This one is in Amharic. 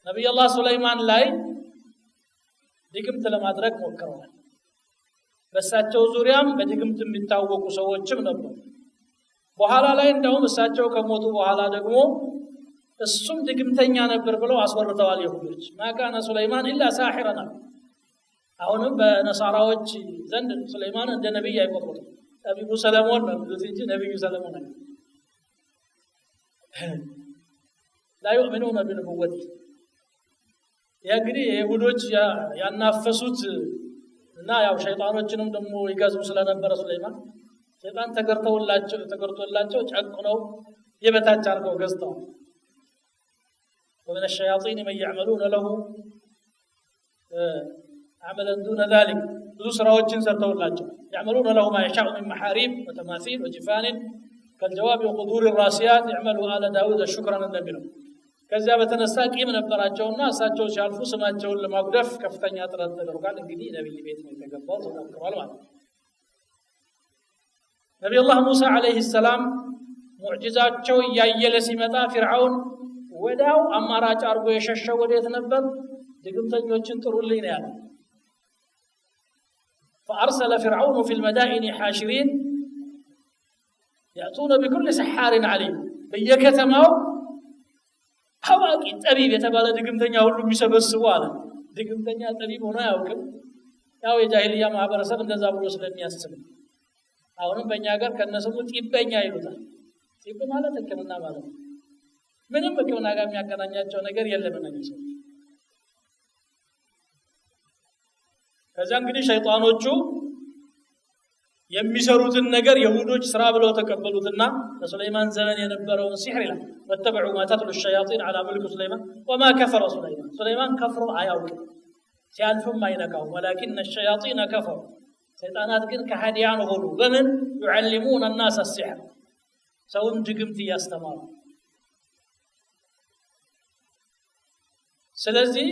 ነብዩላህ ሱለይማን ላይ ድግምት ለማድረግ ሞክረዋል። በእሳቸው ዙሪያም በድግምት የሚታወቁ ሰዎችም ነበሩ። በኋላ ላይ እንደውም እሳቸው ከሞቱ በኋላ ደግሞ እሱም ድግምተኛ ነበር ብለው አስወርተዋል ይሁዶች። ما كان سليمان إلا ساحرا። አሁንም በነሳራዎች ዘንድ ሱለይማን እንደ ነብይ አይቆጥሩትም። ጠቢቡ ሰለሞን ነው የሚሉት እንጂ ነብዩ ሰለሞን አይደለም። لا يؤمنون بنبوته። ያ እንግዲህ የይሁዶች ያናፈሱት እና ያው ሸይጣኖችንም ደግሞ ይገዙ ስለነበረ ሱለይማን ሸይጣን ተገርቶላቸው ጨቁነው የበታች አድርገው ገዝተዋል። ومن الشياطين من يعملون له عملا دون ذلك ብዙ ስራዎችን ሰርተውላቸው يعملون له ما يشاء من محاريب وتماثيل وجفان كالجواب وقدور الراسيات يعملوا آل داود شكرا እንደሚለው ከዚያ በተነሳ ቂም ነበራቸውና እሳቸው ሲያልፉ ስማቸውን ለማጉደፍ ከፍተኛ ጥረት ተደርጓል። እንግዲህ ነብይ ቤት ነው የተገባው፣ ተሞክሯል ማለት ነው። ነቢዩላህ ሙሳ ዓለይሂ ሰላም ሙዕጂዛቸው እያየለ ሲመጣ ፊርዓውን ወዲያው አማራጭ አድርጎ የሸሸው ወዴት ነበር? ድግምተኞችን ጥሩልኝ ነው ያለው። فأرسل فرعون في المدائن حاشرين يأتون بكل سحار عليم። በየከተማው አዋቂ ጠቢብ የተባለ ድግምተኛ ሁሉ የሚሰበስቡ አለ። ድግምተኛ ጠቢብ ሆኖ አያውቅም። ያው የጃሂልያ ማህበረሰብ እንደዛ ብሎ ስለሚያስብ አሁንም በእኛ ሀገር ከነስሙ ጢበኛ ይሉታል። ጢብ ማለት ሕክምና ማለት ነው። ምንም ሕክምና ጋር የሚያገናኛቸው ነገር የለም እነዚህ ሰዎች። ከዚያ እንግዲህ ሸይጣኖቹ የሚሰሩትን ነገር የሁዶች ስራ ብለው ተቀበሉትና በሱለይማን ዘመን የነበረውን ሲሕር ይላል واتبعوا ما تتلو الشياطين على ملك سليمان وما كفر سليمان። ሱለይማን ከፍሮ አያውቅም፣ ሲያልፍም አይነካውም። ولكن الشياطين كفروا፣ ሰይጣናት ግን ከሃዲያን ሆኑ። በምን يعلمون الناس السحر፣ ሰውን ድግምት እያስተማሩ። ስለዚህ